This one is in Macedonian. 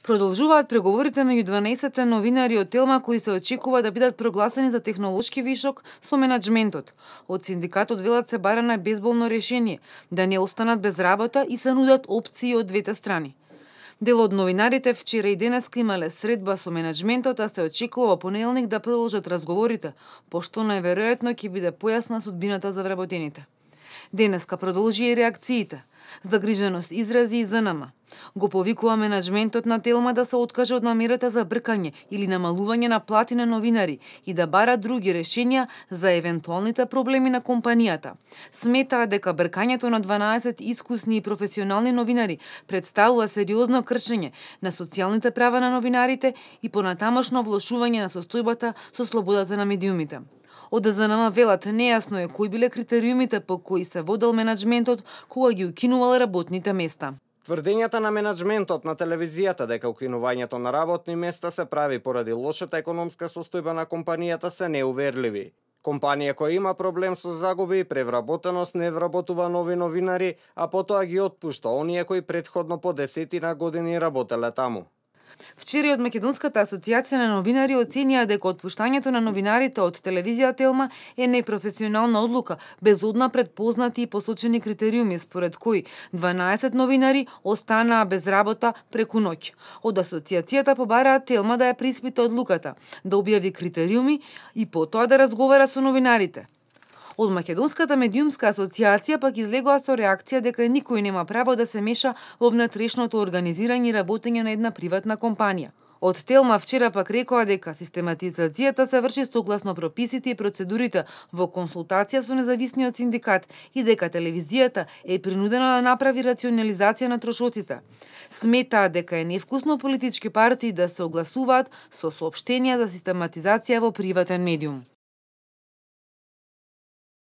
Продолжуваат преговорите меѓу 12 новинари од Телма кои се очекува да бидат прогласени за технолошки вишок со менаџментот. Од синдикатот велат се бара на безболно решение, да не останат без работа и се нудат опции од двете страни. Дел од новинарите вчера и денеска имале средба со менаџментот, а се очекува во понеделник да продолжат разговорите, пошто најверојатно ќе биде појасна судбината за вработените. Денеска продолжи и реакциите. Загриженост изрази и ЗНМ. Го повикува менаџментот на Телма да се откаже од намерата за бркање или намалување на плати на новинари и да бара други решенија за евентуалните проблеми на компанијата. Сметаа дека бркањето на 12 искусни и професионални новинари представува сериозно кршење на социјалните права на новинарите и понатамошно влошување на состојбата со слободата на медиумите. Од ЗНМ велат нејасно е кои биле критериумите по кои се водел менаџментот кога ги укинувал работните места. Тврдењата на менаџментот на телевизијата дека укинувањето на работни места се прави поради лошата економска состојба на компанијата се неуверливи. Компанија која има проблем со загуби и превработеност не вработува нови новинари, а потоа ги отпушта оние кои претходно по десетина години работеле таму. Вчера од Македонската асоциација на новинари оценија дека отпуштањето на новинарите од телевизија Телма е непрофесионална одлука, без однапред познати и посочени критериуми според кои 12 новинари останаа без работа преку ноќ. Од асоциацијата побараат Телма да ја преиспита одлуката, да објави критериуми и потоа да разговара со новинарите. Од Македонската медиумска асоциација пак излегоа со реакција дека никој нема право да се меша во внатрешното организирање и работење на една приватна компанија. Од Телма вчера пак рекоа дека систематизацијата се врши согласно прописите и процедурите во консултација со независниот синдикат и дека телевизијата е принудена да направи рационализација на трошоците. Сметаа дека е невкусно политички партии да се огласуваат со соопштенија за систематизација во приватен медиум.